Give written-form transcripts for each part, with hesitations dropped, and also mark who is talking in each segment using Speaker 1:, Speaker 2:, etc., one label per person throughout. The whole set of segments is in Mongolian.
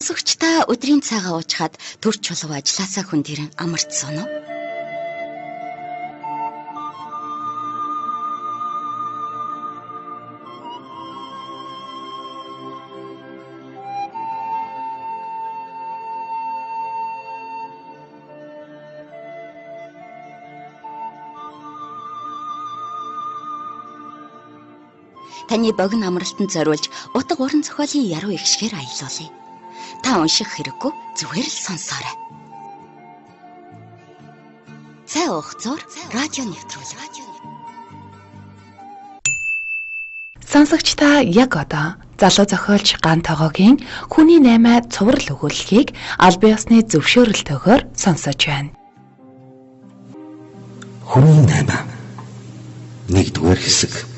Speaker 1: Сонсогч та өдрийн цагаа уучхад төр чулуу ажилласаа хүн дэрэн амарцсан уу? Таны богино амралтанд зориулж утга уран зохиолын яруу эгшгээр аялуулъя. Та унших хэрэггүй, зүгээр л сонсоорой. Цай уух зур радио нэвтрүүлэг.
Speaker 2: Сонсогч та яг одоо залуу зохиолч Ган Тогоогийн Хүний наймаа цуврал өгүүллэгийг албан ёсны зөвшөөрөлтөөр сонсож байна.
Speaker 3: Хүний наймаа нэгдүгээр хэсэг.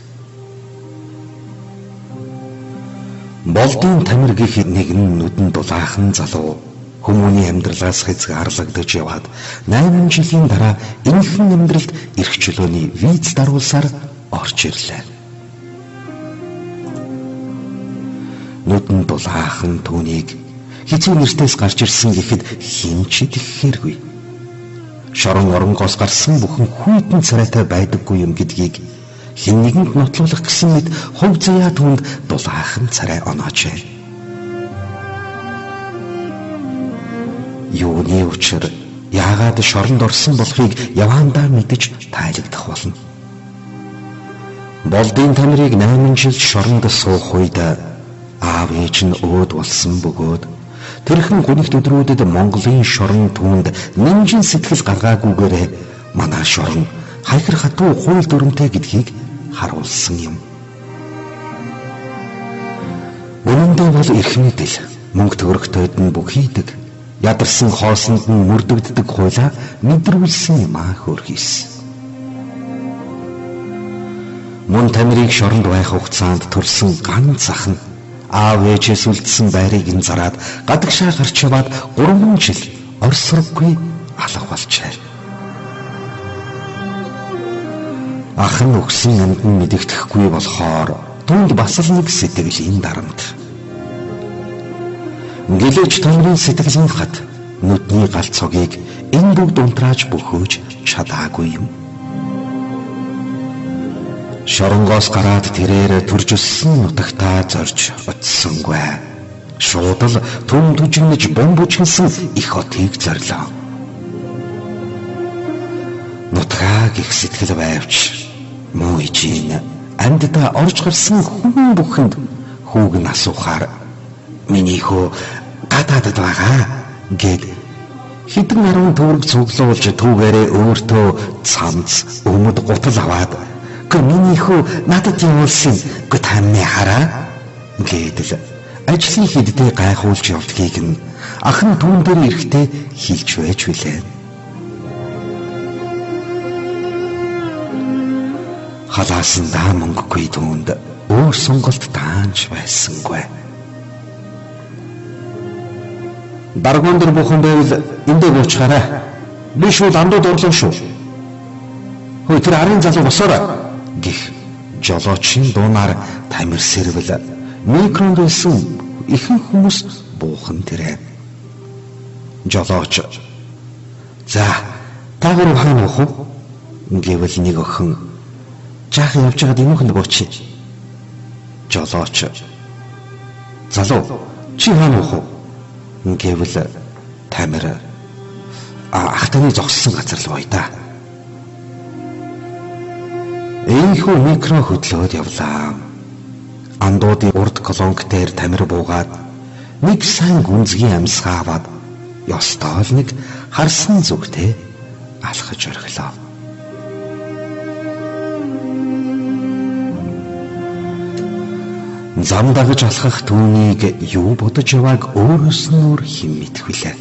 Speaker 3: Болдын тамир гих нэгэн нүдэн дулаахан залуу хүмүүний амьдралаас хязгаарлагдаж яваад 8 жилийн дараа энэхэн амьдралд эрх чөлөөний виз даруулсаар орж ирлээ. Нүдэн дулаахан түүнийг хэцүү нэртээс гарч ирсэн гэхэд хэн ч итгэхээргүй. Шорон оронгоос гарсан бүхэн хүйтэн царайтай байдаггүй юм гэдгийг хэн нэгэнд нотлуулах гэсэн мэт хувь заяа түүнд дулаахан царай оноожээ. Юуны учир яагаад шоронд орсон болохыг яваандаа мэдэж тайлагдах болно. Болдын тамирыг 8 жил шоронд суух үед аав ээж нь өөд болсон бөгөөд тэрхэн гунигт өдрүүдэд Монголын шорон түүнд нэмжин сэтгэл гаргаагүйгээрээ манай шорон хайхар хатуу хууль дүрмтэй гэдгийг харуулсан юм. Үнэндээ бол эрх мэдэл мөнгө төгрөгтөд нь бүхийдэг, ядарсан хоосонд нь мөрдөгддөг хуулиа мэдрүүлсэн юм аа хөөрхийс. Мөн тамирыг шоронд байх хугацаанд төрсөн ганц ах нь аав ээжээс үлдсэн байрыг нь зараад гадагшаа гарч яваад 3 жил орсроггүй алга болжээ. Ах нь өгсөн юмд нь мэдэгдэхгүй болохоор түүнд бас л нэг сэтгэлийн дарамт. Гэлээч тамирын сэтгэлийн хат нүдний гал цогийг энэ бүгд унтрааж бөхөөж чадаагүй юм. Шоронгоос гараад тэрээр төрж өссөн нутагтаа зорж очсонгүй. Шууд л түн түжигнэж бомбүжгэлсэн их хотыг зорилоо. Нутгаа гих сэтгэл байвч муу ижийн амьддаа орж гарсан хүн бүхэнд хүүг нь асуухаар миний хөө гадаадад байгаа гэд хэдэн арван төгрөг цуглуулж түүгээрээ өөртөө цамц өмд гутал аваад "Гэ миний хөө надад явуулсан гэ тамны хараа" гэдэл ажлын хэддээ гайхуулж явдгийг нь ах нь түүн дээр ирэхдээ хэлж байж билээ. Халаасандаа мөнгөгүй түүнд өөр сонголт даанч байсангүй. Даргуун дээр бухан байвал эндээ буучгаарай. Би шууд андууд орлоо шүү. Хөөе тэр арын залуу босоорой гэх жолоочийн дуунаар тамир сэрвэл микронд байсан ихэнх хүмүүс буухан тэрэ. Жолооч "За та гурав хаана уух вэ?" гэвэл нэг охин "Жаахан явж байгаад энүүхэнд буучи." Жолооч "Залуу чи хаана уух вэ?" гэвэл тамир "Ах таны зогссон газар л бай да." Ийхүү микро хөдлөөд явлаа. Андуудын урд колонк дээр тамир буугаад нэг сайн гүнзгий амьсгаа аваад ёстой л нэг харсан зүгтээ алхаж орхилоо. Зам дагаж алхах түүнийг юу бодож явааг өөрөөс нь өөр хэн мэдэх вүлээ.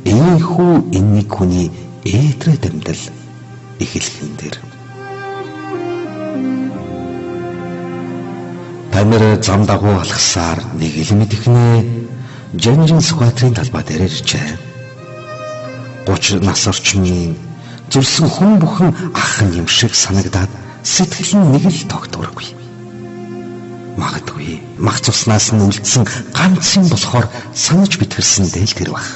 Speaker 3: Ийхүү энэ нэг хүний ээтрээд амьдрал эхлэхэн дээр. Тамир зам дагуу алхасаар нэг л мэдэхнээ Жанжин Сүхбаатарын талбай дээр иржээ. 30 нас орчмын зүрсэн хүн бүхэн ах нь юм шиг санагдаад сэтгэл нь нэг л тогтворгүй. Магадгүй мах цуснаас нь үлдсэн ганц юм болохоор санаж битгэрсэн дээл тэр бах.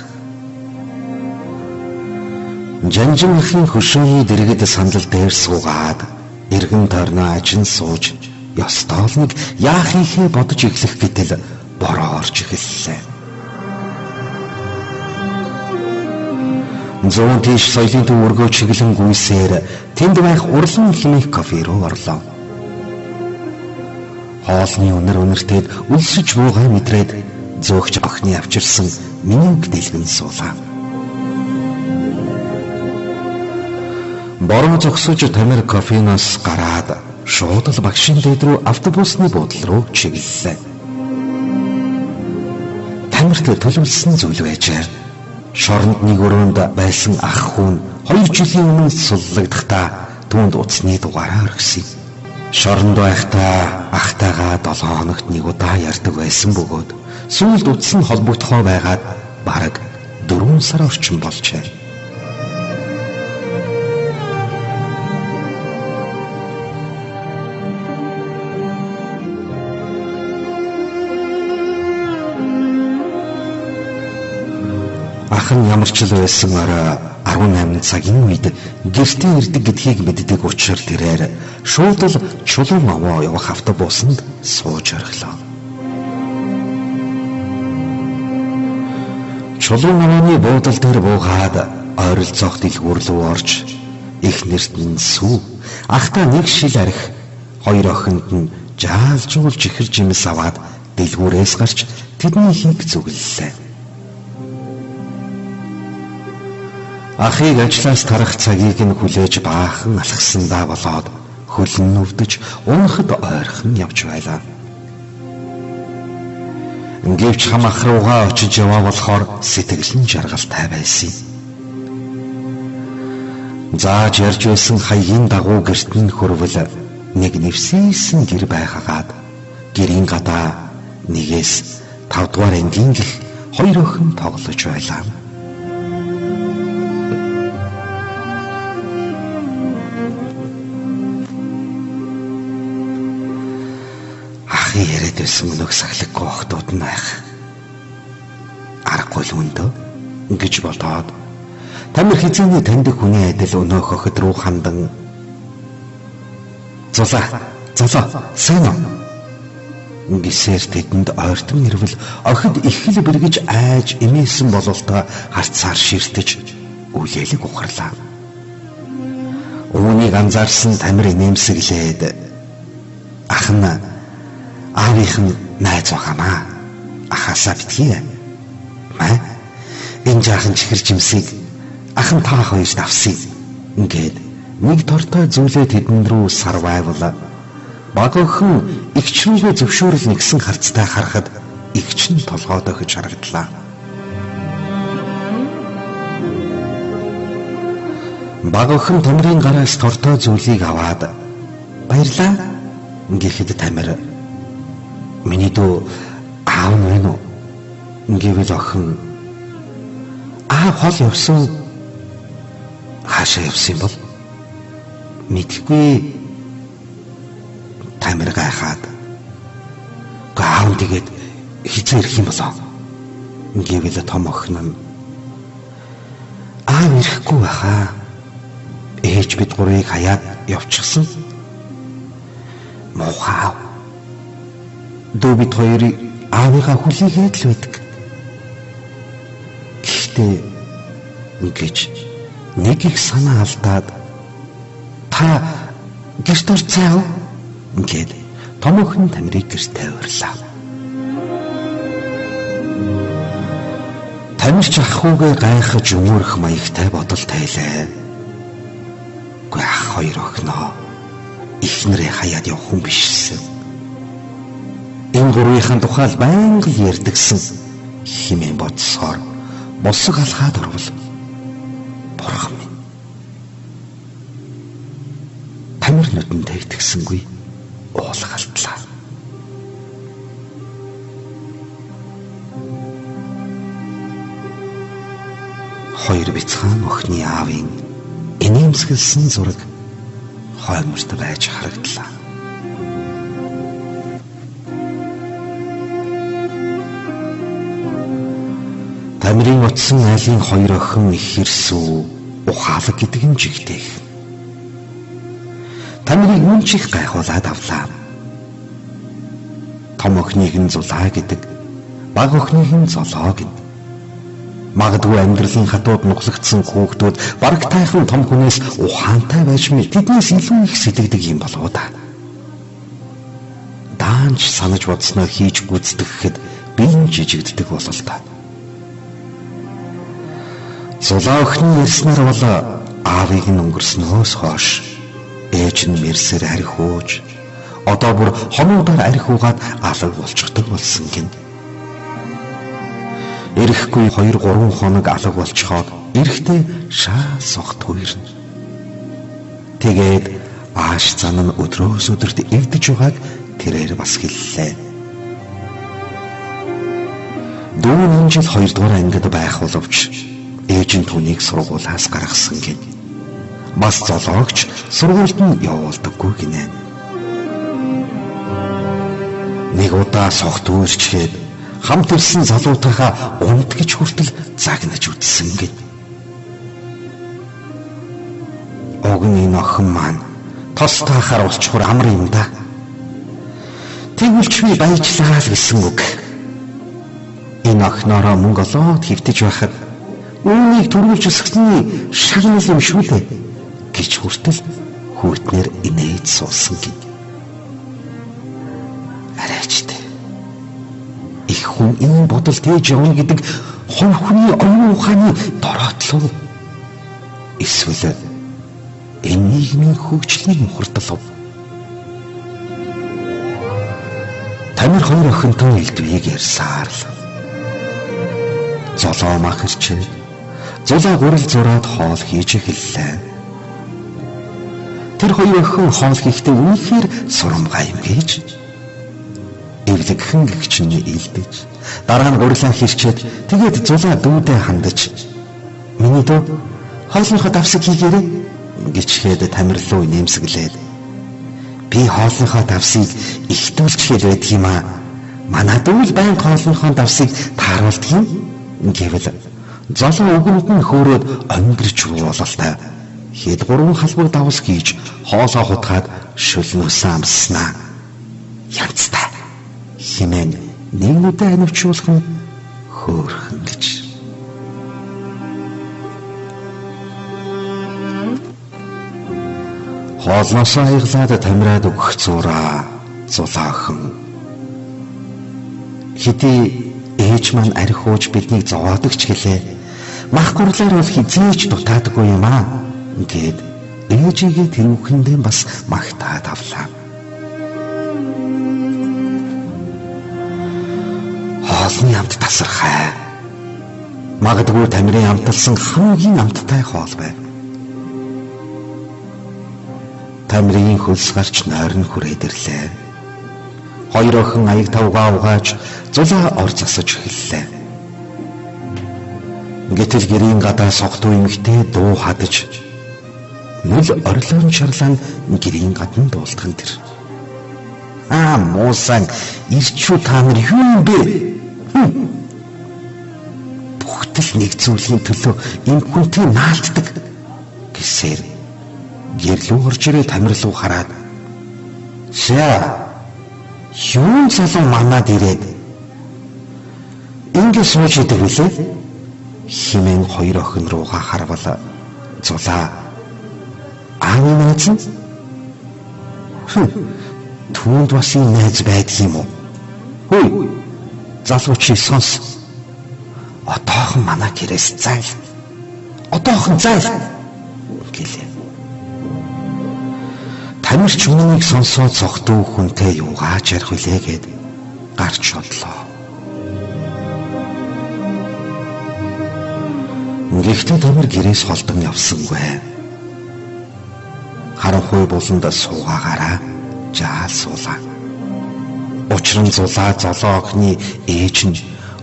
Speaker 3: Жанжин ахын хөшөөний дэргэд сандал дээр суугаад эргэн тойрноо ажин сууж ёстой л нэг яахынхээ бодож эхлэх гэтэл бороо орж эхэллээ. Зүүн тийш соёлын төв өргөө чиглэн гүйсээр тэнд байх урлан хэмээх кафе руу орлоо. Хоолны үнэр үнэртэд өлсөж буугаа мэдрээд зөөгч охины авчирсан менюг дэлгэн суулаа. Бороо зогсож Тамир кофеноос гараад шууд л багшийн дээд рүү автобусны буудлын руу чиглэлээ. Тамирт төлөвлөсөн зүйл байжээ. Шоронд нэг өрөөнд байсан ах хүн 2 жилийн өмнө суллагдахдаа түүнд утасны дугаараа орхисон. Шоронд байхдаа ахтайгаа 7 хоногт нэг удаа ярьдаг байсан бөгөөд сүүлд утас нь холбогдохоо байгаад бараг 4 сар орчим болжээ. Ах нь ямар ч л байсан орой 18 цагийн үед гэртээ ирдэг гэдгийг мэддэг учрал тэрээр шууд л чулуун аваа явах автобусанд сууж орхилоо. Чулуун авааны буудал дээр буугаад ойролцоох дэлгүүр рүү орж их нэрт нь сүү, ахтаа нэг шил арх, хоёр охинд нь жаалжуул чихэр жимс аваад дэлгүүрээс гарч тэдний хийг зүгэллээ. Ахыг ажлаас тарах цагийг нь хүлээж баахан алхсандаа болоод хөл нь өвдөж унахад ойрхон явж байлаа. Гэвч хам ах руугаа очиж яваа болохоор сэтгэл нь жаргалтай байсан. Зааж ярьж байсан хаягийн дагуу гэрт нь хөрвөл нэг нэвсээсэн гэр байхагаад гэрийн гадаа нэгээс 5 дугаар ангийн гих хоёр охин тоглож байлаа. Ахын яриад байсан өнөөх сахилгагүй охтууд нь байх. Аргагүй л өндөө гэж бодоод Тамир хизээний таньдаг хүний адил өнөөх охид руу хандан "Зулаа, золоо, сайн уу?" гэсээр тэдэнд ойртон ирвэл охид их л бэргэж айж эмээсэн бололтой харцаар ширтэж үлээлэг ухарлаа. Үүнийг анзаарсан Тамир инээмсэглээд ах нь аавынх нь найз байгаамаа. Ахаасаа битгий. Маа энэ жаахан чихэр жимсийг ах нь та хоёрт авсан. Ингээд нэг тортой зүйлээ тэдэн рүү сарвайвал баг охин эгч рүүгээ зөвшөөрөл нэгсэн харцтай харахад эгч нь толгойд охиж харагдлаа. Баг охин Тамирын гараас тортой зүйлийг аваад "Баярлаа" гэхэд Тамир "Миний дүү аав нь байна уу?" гэвэл охин "Аав хол явсан." "Хаашаа явсан юм бол?" "Мэдэхгүй." Тамир гайхаад "Гэхдээ аав нь тэгээд хизээ ирэх юм болоо?" гэвэл том охин нь "Аав ирэхгүй байхаа. Ээж бид гурыг хаяад явчихсан." "Муухай аав. Дүү бид хоёрыг аавыгаа хүлээгээд л байдаг." Гэхдээ ингэж нэг их санаа алдаад "Та гэрт орцоо" ингээд том охин Тамирыг гэртээ урьлаа. Тамирч ах хүүгээ гайхаж өмөрөх маягтай бодол тайлаа. Үгүй ах хоёр охиноо эхнэрээ хаяад явах хүн бишсэн. Энэ гурвынхаа тухай л байнга ярьдагсан хэмээн бодсоор босго алхаад орвол бурхан минь. Тамир нүдэндээ итгэсэнгүй уулга алдлаа. Хоёр бяцхан охины аавын инээмсэглэсэн зураг хойморт байж харагдлаа. Тамирын утсан айлын хоёр охин их хэрсүү ухаалаг гэдэг нь жигтэйх. Тамирыг мөн ч их гайхуулаад авлаа. Том охиныг нь Зулаа гэдэг, бага охиныг нь Золоо гэв. Магадгүй амьдралын хатууд нухлагдсан хүүхдүүд бараг тайхан том хүнээс ухаантай байж мэд тэднээс илүү их сэтгэдэг юм болов уу да. Даанч санаж бодсноо хийж гүйцэтгэхэд биеийн жижигддэг бололтой. Зулаа охины ярьснаар бол аавыг нь өнгөрснөөс хойш ээж нь мэрсээр арх ууж одоо бүр хонуудаар арх уугаад алга болчихдог болсон гин. Эрэхгүй 2-3 хоног алга болчихоод эрэхтэй шаа согт хуйрна. Тэгээд ааш зан нь өдрөөс өдөрт эвдэж байгааг тэрээр бас хэллээ. Дүү нь жил 2 дугаар ангид байх боловч ээж нь түүнийг сургуулиас гаргасан гин. Бас золоогч сургуульд нь явуулдаггүй гинэ. Нэг удаа согт үүрчгээд хамт ирсэн залуутайхаа унт гэж хүртэл загнаж үтсэн гин. Уг нь энэ охин маань тос таахаар болчихвор амар юм да. Тэгвэл ч би баяжлаа л гэсэн үг. Энэ охиноороо мөнгө олоод хэвтэж байхад үүнийг төрүүлж өсгсөний шагнал юм шүү дээ гэж хүртэл хүүтнэр инээж суусан гин. Арайчтай. Их хүн ийм бодол тээж явна гэдэг хувь хүний оюун ухааны дороотлоо. Эсвэл энэ нийгмийн хөгжлийн мухардлав. Тамир хоёр охинтой элдвийг ярьсаар л Золоо мах ирчээд Зулаа гурил зураад хоол хийж эхэллээ. Тэр хоёр охин хоол хийхдээ үнэхээр сурамгай юм гэж эвлэгхэн гэгч нь илдэж дараа нь гурилаа хэрчээд тэгээд Зулаа дүүдээ хандаж миний дүү хоолныхоо давсыг хийгээрэй гэчгээд Тамир руу нэмсэглээд би хоолныхоо давсыг ихтүүлчихэл байдаг юм аа. Манай дүү л байнга хоолныхоо давсыг тааруулдаг юм гэвэл Золоо үгэнд нь хөөрөөд онгирч уулалтай хэд гурван халбаг давс хийж хоолоо хутгаад шүлнөөсөө амсснаа. Янзтай химэн нэг нүдэ анивчуулах нь хөөрхөн гэж. Хоолноосоо аяглаад тамираад өгөх зураа Зулаа охин. Хэдий ээж маань арх ууж биднийг зовоодог ч гэлээ. Мах гурлаар бол хизээж дутаадаггүй юм аа гэд ээжигээ тэрүүхэндээ бас магтаад авлаа. Хоолны амт тасархай. Магадгүй Тамирын амталсан хамгийн амттай хоол байв. Тамирын хөлс гарч нойрон хүрээд ирлээ. Хоёр охин аяг тавгаа угааж Зулаа ор засаж эхэллээ. Гэтэл гэрийн гадаа согтуу эмэгтэй дуу хадаж нүл орлоон шарлаан гэрийн гадна дуулдхан тэр. Аа муусан ирчүү та нар юу юм бэ? Бүгтэл нэг зүйлийн төлөө энэ хүнтэй наалтдаг гэсээр гэрлүү орж ирээ Тамир руу хараад "За юун залуу манад ирээд ингэ сууж идэг вүлээ?" хэмээн хоёр охин руугаа харвал Зулаа ааны найз нь түүнд бас ийм найз байдаг юм уу? Хөөе залуу чи сонс. Одоохон манай гэрээс зайл. Одоохон зайл гэлээ. Тамирч үүнийг сонсоод согтуу хүнтэй юугаач ярих вүлээ гэд гарч одлоо. Гэхдээ Тамир гэрээс холдон явсангүй. Харанхуй буланд суугаагаараа жаал суулаа. Учир нь Зулаа Золоо охины ээж нь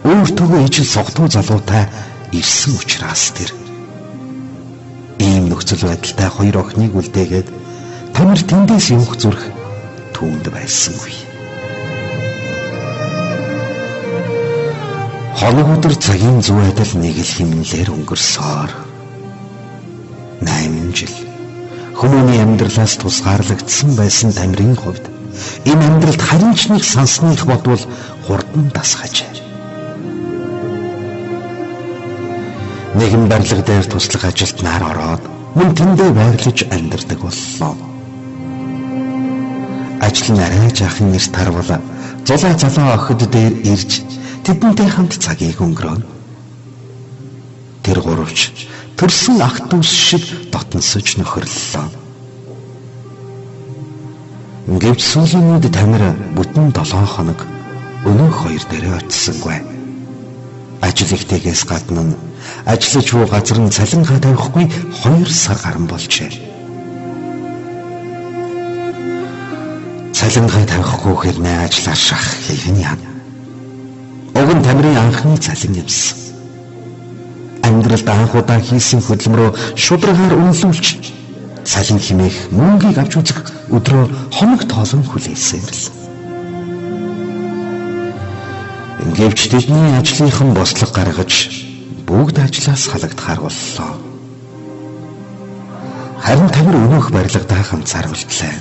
Speaker 3: өөртөөгөө ижил согтуу залуутай ирсэн учраас тэр ийм нөхцөл байдалтай хоёр охиныг үлдээгээд Тамир тэндээс явах зүрх түүнд байсангүй. Хоног өдөр цагийн зүү адил нэг л хэмнэлээр өнгөрсөөр 8 жил хүмүүний амьдралаас тусгаарлагдсан байсан Тамирын хувьд энэ амьдралд харин ч нэг сансных бодвол хурдан дасгажээ. Нэгэн барилга дээр туслах ажилтнаар ороод мөн тэндээ байрлаж амьдардаг боллоо. Ажил нь арай жаахан эрт харвал зулаа залуу охид дээр ирж тэдэнтэй хамт цагийг өнгөрөөнө. Тэр гуравч төрсөн ах дүүс шиг дотносож нөхөрлөлөө. Гэвч сүүлийн үед Тамир бүтэн 7 хоног өнөөх хоёр дээрээ очсонгүй. Ажил ихтэйгээс гадна нь ажиллаж буй газар нь цалингаа тавихгүй 2 сар гарan болжээ. Цалингаа тавихгүй хэрнээ ажиллаа шах хийх нь яана. Уг нь Тамирын анхны цалин юмсан. Амьдралд анх удаа хийсэн хөдөлмөрөө шударгаар үнэлүүлж цалин хэмээх мөнгийг авч үзэх өдрөө хоног тоолон хүлээсээр л. Гэвч тэдний ажлынхан бослого гаргаж бүгд ажлаас халагдахаар боллоо. Харин Тамир өнөөх барилгадаа ганцаар үлдлээ.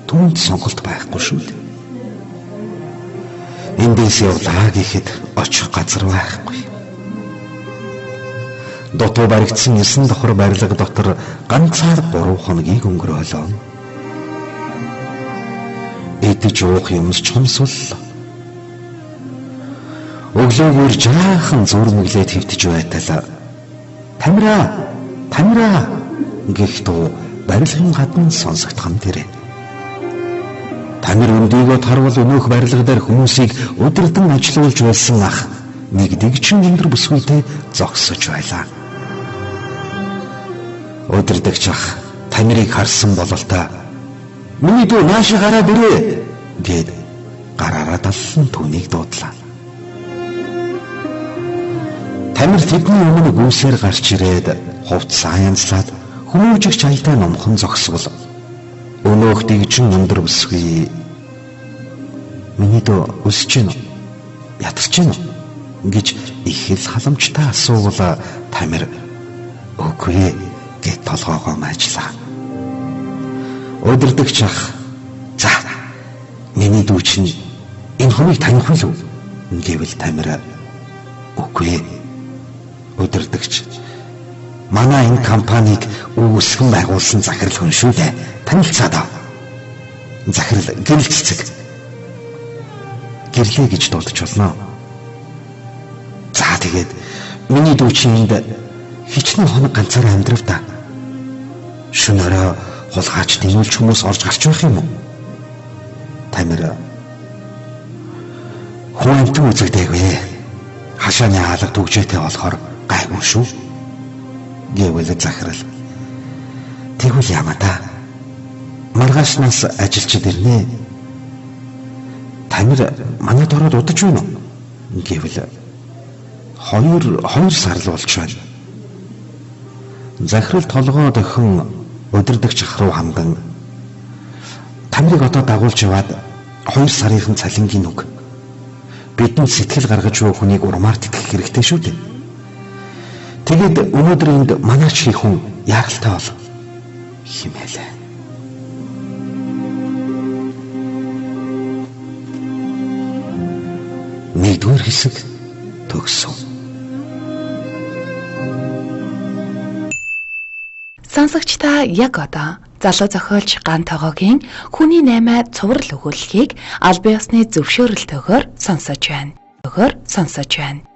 Speaker 3: Түүнд сонголт байхгүй шүү дээ. Эндээс явлаа гэхэд очих газар байхгүй. Дутуу баригдсан 9 давхар барилга дотор ганцаар 3 хоногийг өнгөрөөлөө. Идэж уух юмс чомсол. Өглөөгөр жаахан зүрмэглээд хэвтэж байтал "Тамираа, Тамираа" гэх дуу барилгын гадна сонсогдох нь тэрэ. Тамир өндийгөө тарвал өнөөх барилга дээр хүмүүсийг удирдан ажилуулж байсан ах нэг дэгчин өндөр бүсгүйтэй зогсож байлаа. Удирдагч ах Тамирыг харсан бололтой "Миний дүү наашаа гараад ирээ" гэд гараараа даллан түүнийг дуудлаа. Тамир тэдний өмнө гүйсээр гарч ирээд хувцсаа янзлаад хүмүүжигч аятай номхон зогсвол өнөөх дэгжин өндөр бүсгүй "Миний дүү өсөж гин үү? Ятарч гин үү?" гэж их л халамжтай асуувал Тамир "Үгүй" гэд толгоогоо маажлаа. Удирдагч ах "За, миний дүү чинь энэ хүнийг таних үү?" гэвэл Тамир "Үгүй." Удирдагч "Манай энэ компанийг үүсгэн байгуулсан захирал хүн шүү дээ. Танилцаад ав." Захирал гэрэл цэцэг. Гэрлээ гэж дуудаж болно. За тэгээд миний дүү чинь энд хичнээн хоног ганцаараа амьдрав та. Шөнө орой хулгайч тэмүүлж хүмүүс орж гарч байх юм уу? Тамир хүн амтан үзэгдээгүй. Хашааны хаалга түгжээтэй болохоор гайгүй шүү. Гэвэл захирал "Тэгвэл яама та? Маргаашнаас ажилчид ирнэ. Тамир манайд ороод удаж байна уу?" Гэвэл 2 сар л болж байна. Захирал толгоо дохин удирдагч ах руу хандан "Тамирыг одоо дагуулж яваад 2 сарын цалингийн үг. Бидэнд сэтгэл гаргаж буй хүнийг урмаар тэтгэх хэрэгтэй шүү дээ. Тэгээд өнөөдөр энд манайч хийх хүн яаралтай бол" хэмээлээ. Нэгдүгээр хэсэг төгсөв.
Speaker 2: Сонсогч та яг одоо залуу зохиолч Ган Тогоогийн Хүний наймаа цуврал өгүүллэгийг албан ёсны зөвшөөрөлтөөр сонсож байна. Сонсож байна.